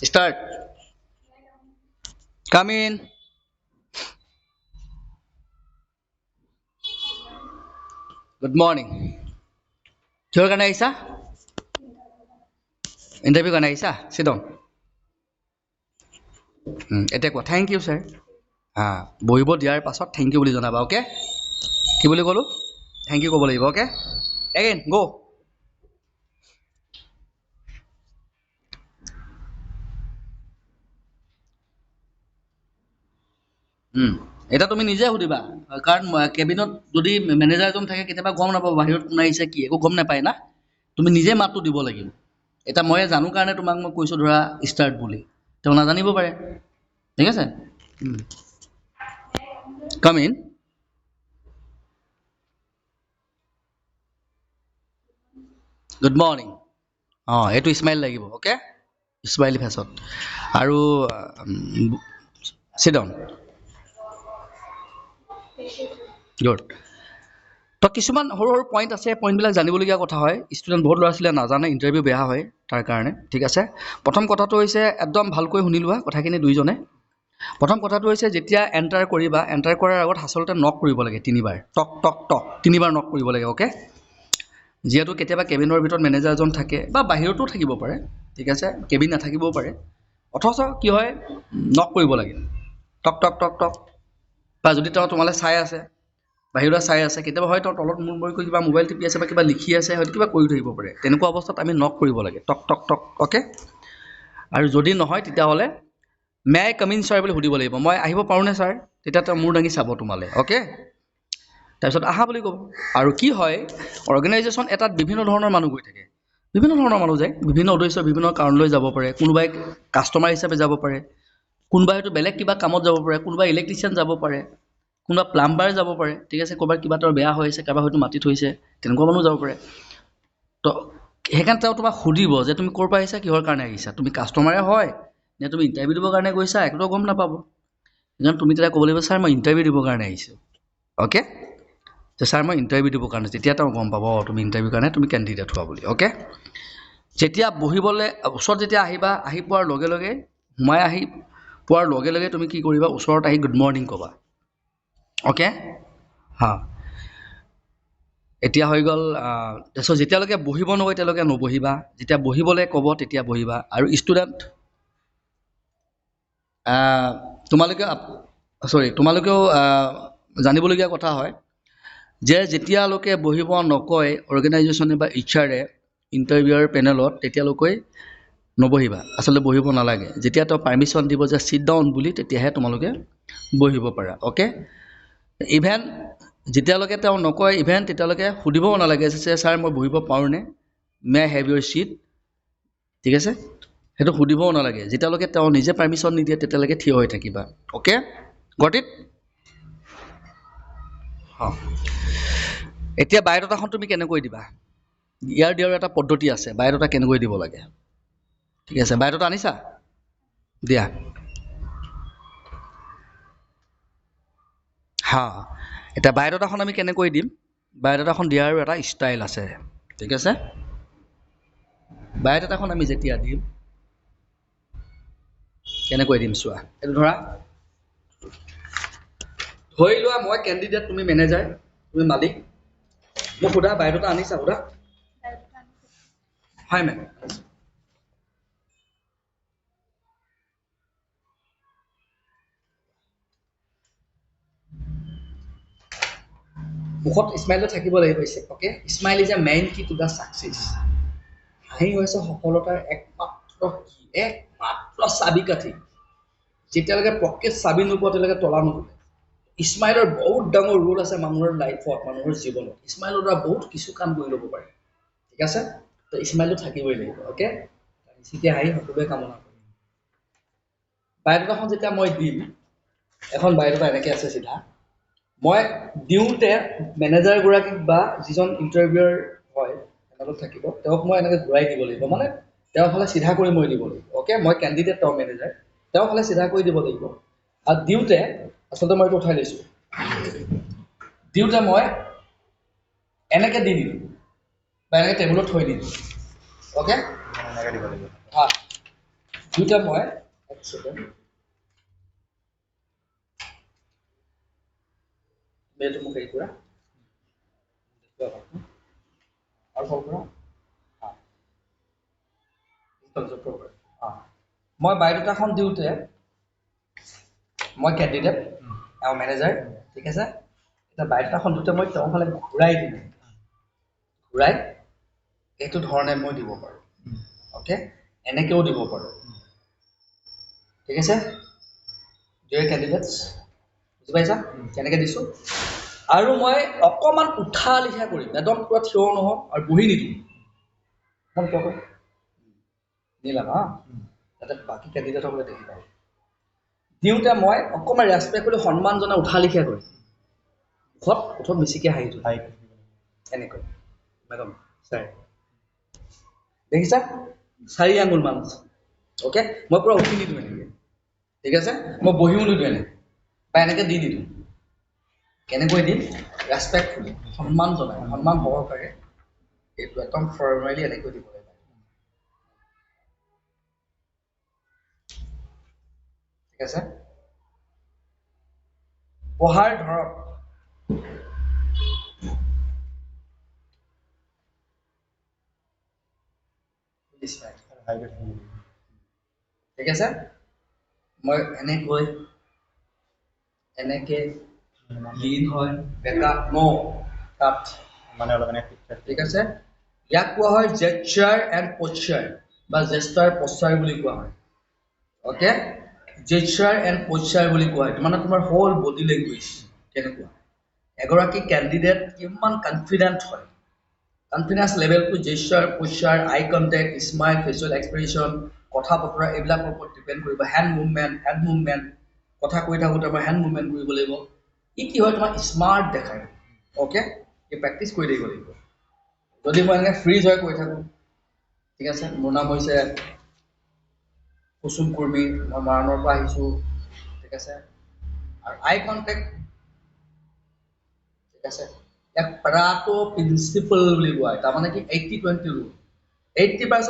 Start. Come in. Good morning. কিহৰ কাৰণে আহিছা? ইণ্টাৰভিউ কাৰণে আহিছা? Sit down. এতিয়া কোৱা, thank you sir. হা, বহিব দিয়াৰ পাছত thank U বুলি জনাবা, অ'কে? কি বুলি ক'লোঁ? Thank U ক'ব লাগিব, অ'কে? এগেইন গ'। এতিয়া তুমি নিজে সুধিবা, কাৰণ কেবিনত যদি মেনেজাৰ এজন থাকে কেতিয়াবা গম নাপাব বাহিৰত কোন আহিছে কি, একো গম নাপায় না। তুমি নিজে মাতটো দিব লাগিব। এতিয়া মই জানো কাৰণে তোমাক মই কৈছোঁ ধৰা ষ্টাৰ্ট বুলি, তেওঁ নাজানিব পাৰে, ঠিক আছে? Come in. Good morning. অঁ, এইটো স্মাইল লাগিব, অ'কে? স্মাইল ফেচত। আৰু চিট ডাউন। গুড। তো কিছুমান সৰু সৰু পইণ্ট আছে, পইণ্টবিলাক জানিবলগীয়া কথা হয়। ষ্টুডেণ্ট বহুত ল'ৰা ছোৱালীয়ে নাজানে, ইণ্টাৰভিউ বেয়া হয় তাৰ কাৰণে, ঠিক আছে? প্ৰথম কথাটো হৈছে একদম ভালকৈ শুনি লোৱা কথাখিনি দুইজনে। প্ৰথম কথাটো হৈছে যেতিয়া এণ্টাৰ কৰিবা, এণ্টাৰ কৰাৰ আগত আচলতে নক কৰিব লাগে তিনিবাৰ, টক টক টক তিনিবাৰ নক কৰিব লাগে, অ'কে? যিহেতু কেতিয়াবা কেবিনৰ ভিতৰত মেনেজাৰজন থাকে বা বাহিৰতো থাকিব পাৰে, ঠিক আছে? কেবিন নাথাকিবও পাৰে, অথচ কি হয়, নক কৰিব লাগে, টক টক টক টক। বা যদি তেওঁ তোমালৈ চাই আছে, বাহিৰত চাই আছে, কেতিয়াবা হয় তেওঁ তলত মূৰ মৰি কৰি কিবা মোবাইল টিপি আছে বা কিবা লিখি আছে, হয়তো কিবা কৰি থাকিব পাৰে। তেনেকুৱা অৱস্থাত আমি নক কৰিব লাগে, টক টক টক, অ'কে? আৰু যদি নহয় তেতিয়াহ'লে may I come in sir বুলি সুধিব লাগিব, মই আহিব পাৰোঁনে ছাৰ? তেতিয়া তেওঁ মূৰ দাঙি চাব তোমালৈ, অ'কে? তাৰপিছত আহা বুলি ক'ব। আৰু কি হয়, অৰ্গেনাইজেশ্যন এটাত বিভিন্ন ধৰণৰ মানুহ গৈ থাকে, বিভিন্ন ধৰণৰ মানুহ যায়, বিভিন্ন উদ্দেশ্য বিভিন্ন কাৰণলৈ যাব পাৰে। কোনোবাই কাষ্টমাৰ হিচাপে যাব পাৰে, কোনোবাই হয়তো বেলেগ কিবা কামত যাব পাৰে, কোনোবা ইলেক্ট্ৰিচিয়ান যাব পাৰে, কোনোবা প্লাম্বাৰ যাব পাৰে, ঠিক আছে? ক'ৰবাত কিবা তেওঁৰ বেয়া হৈ আছে, কাৰোবাৰ হয়তো মাতি থৈছে, তেনেকুৱা মানুহ যাব পাৰে। তো সেইকাৰণে তেওঁ তোমাক সুধিব যে তুমি ক'ৰ পৰা আহিছা, কিহৰ কাৰণে আহিছা, তুমি কাষ্টমাৰে হয় নে তুমি ইণ্টাৰভিউ দিবৰ কাৰণে গৈছা, একোতো গম নাপাব। সেইকাৰণে তুমি তেতিয়া ক'ব লাগিব, ছাৰ মই ইণ্টাৰভিউ দিবৰ কাৰণে আহিছোঁ, অ'কে? যে ছাৰ মই ইণ্টাৰভিউ দিবৰ কাৰণে, তেতিয়া তেওঁ গম পাব অঁ তুমি ইণ্টাৰভিউৰ কাৰণে তুমি কেণ্ডিডেট হোৱা বুলি, অ'কে? যেতিয়া বহিবলৈ ওচৰত যেতিয়া আহিবা, আহি পোৱাৰ লগে লগে, সোমাই আহি পোৱাৰ লগে লগে তুমি কি কৰিবা, ওচৰত আহি গুড মৰ্ণিং ক'বা, অ'কে? হা, এতিয়া হৈ গ'ল। তাৰপিছত যেতিয়ালৈকে বহিব নকয় তেতিয়ালৈকে নবহিবা, যেতিয়া বহিবলৈ ক'ব তেতিয়া বহিবা। আৰু ষ্টুডেণ্ট তোমালোকে, চৰি, তোমালোকেও জানিবলগীয়া কথা হয় যে যেতিয়ালৈকে বহিব নকয় অৰ্গেনাইজেশ্যনে বা এইচ আৰে ইণ্টাৰভিউৰ পেনেলত, তেতিয়ালৈকে নবহিবা, আচলতে বহিব নালাগে। যেতিয়া তেওঁ পাৰ্মিশ্যন দিব যে চিট ডাউন বুলি, তেতিয়াহে তোমালোকে বহিব পাৰা, অ'কে? ইভেন যেতিয়ালৈকে তেওঁ নকয়, ইভেন তেতিয়ালৈকে সুধিবও নালাগে যে ছাৰ মই বহিব পাৰোঁনে, may I have your seat, ঠিক আছে? সেইটো সুধিবও নালাগে। যেতিয়ালৈকে তেওঁ নিজে পাৰ্মিশ্যন নিদিয়ে তেতিয়ালৈকে থিয় হৈ থাকিবা, অ'কে? Got it? অঁ, এতিয়া বায়'ডাটাখন তুমি কেনেকৈ দিবা, ইয়াৰ দিয়াৰ এটা পদ্ধতি আছে, বায়'ডাটা কেনেকৈ দিব লাগে, ঠিক আছে? বায়'ডাটা আনিছা? দিয়া। হা, এতিয়া বায়'ডাটাখন আমি কেনেকৈ দিম, বায়'ডাটাখন দিয়াৰো এটা ষ্টাইল আছে, ঠিক আছে? বায়'ডাটাখন আমি যেতিয়া দিম কেনেকৈ দিম চোৱা, এইটো ধৰা ধৰি লোৱা মই কেণ্ডিডেট, তুমি মেনেজাৰ, তুমি মালিক। মোক সোধা বায়'ডাটা আনিছা, সোধা। হয় মেম। মুখত স্মাইলটো থাকিব লাগিব, okay? Smile is a main key to the success. হাঁহি হৈছে সফলতাৰ একমাত্ৰ কি, একমাত্ৰ চাবিকাঠি। যেতিয়ালৈকে প্ৰকৃত চাবি নোপোৱা তেতিয়ালৈকে তলা নোখোলে। স্মাইলৰ বহুত ডাঙৰ ৰোল আছে মানুহৰ লাইফত, মানুহৰ জীৱনত। স্মাইলৰ দ্বাৰা বহুত কিছু কাম কৰি ল'ব পাৰে, ঠিক আছে? তো স্মাইলটো থাকিবই লাগিব, অ'কে? বেছিকৈ হাঁহি সকলোৱে কামনা কৰিম। বায়'ডাটাখন যেতিয়া মই দিম, এখন বায়'ডাটা এনেকৈ আছে চিধা, মই দিওঁতে মেনেজাৰগৰাকীক বা যিজন ইণ্টাৰভিউৰ হয় পেনেলত থাকিব, তেওঁক মই এনেকৈ ঘূৰাই দিব লাগিব, মানে তেওঁৰ ফালে চিধা কৰি মই দিব লাগিব, অ'কে? মই কেণ্ডিডেট, তেওঁ মেনেজাৰ, তেওঁৰ ফালে চিধা কৰি দিব লাগিব। আৰু দিওঁতে আচলতে মই এইটো উঠাই লৈছোঁ, দিওঁতে মই এনেকৈ দি দিলোঁ বা এনেকৈ টেবুলত থৈ দিলোঁ, অ'কে? এনেকৈ দিব লাগিব। হা, দুটা মই, এক ছেকেণ্ড, এইটো মোক হেৰি কৰা আৰু কৰা। মই বায়'ডাটাখন দিওঁতে মই কেণ্ডিডেট আৰু মেনেজাৰ, ঠিক আছে? এতিয়া বায়'ডাটাখন দিওঁতে মই তেওঁৰ ফালে ঘূৰাই দিম, ঘূৰাই এইটো ধৰণে মই দিব পাৰোঁ, অ'কে? এনেকৈও দিব পাৰোঁ, ঠিক আছে? ডিয়াৰ কেণ্ডিডেটছ, বুজি পাইছা কেনেকৈ দিছোঁ? আৰু মই অকণমান উঠা লিখা কৰিম, একদম পূৰা থিয় নহওঁ আৰু বহি নিদিওঁ, নিলাম হা, যাতে বাকী কেণ্ডিডেটসকলে দেখি পাব। দিওঁতে মই অকণমান ৰেচপেক্ট কৰি সন্মান জনাই উঠা লিখা কৰিম, মুখত প্ৰথম বেছিকৈ হাঁহিটো এনেকৈ, মেডাম ছাৰ দেখিছা 4 আঙুলমান আছে, অ'কে? মই পূৰা উঠি নিদিওঁ এনেকৈ, ঠিক আছে? মই বহিও নিদিওঁ এনেকৈ বা এনেকৈ দি নিদিওঁ। কেনেকৈ দিম? ৰেচপেক্টফুলি, সন্মান জনাই, সন্মান সহকাৰে এইটো একদম ফৰ্মেলি এনেকৈ দিব লাগিব, ঠিক আছে? পঢ়াৰ ধৰণ, ঠিক আছে? মই এনেকৈ এনেকে লীন হয়, বেকা ন তাত মানে অলপ এনে, ঠিক আছে? ইয়াক কোৱা হয় জেচাৰ এণ্ড পচাৰ বা জেষ্টাৰ পচাৰ বুলি কোৱা হয়, অ'কে? জেচাৰ এণ্ড পচাৰ বুলি কোৱা হয়, মানে তোমাৰ হোল বডি লেংগুৱেজ কেনেকুৱা, এগৰাকী কেণ্ডিডেট কিমান কনফিডেণ্ট হয়, confidence লেভেলটো gesture, posture, eye contact, smile, facial expression, কথা বতৰা এইবিলাকৰ ওপৰত ডিপেণ্ড কৰিব। হেণ্ড মুভমেণ্ট, কথা কৈ থাকোঁতে আমাৰ হেণ্ড মুভমেণ্ট কৰিব লাগিব। ই কি হয়, তোমাৰ স্মাৰ্ট দেখায়, অ'কে? এই প্ৰেক্টিচ কৰি থাকিব লাগিব। যদি মই এনেকৈ ফ্ৰীজ হৈ কৈ থাকোঁ, ঠিক আছে, মোৰ নাম হৈছে কুসুম কুৰ্মী, মই মৰাণৰ পৰা আহিছোঁ, ঠিক আছে? আৰু আই কণ্টেক্ট, ঠিক আছে, ইয়াক পেৰাটো প্ৰিন্সিপল বুলি কোৱা হয়। তাৰমানে কি 80-20 ৰুল, 80%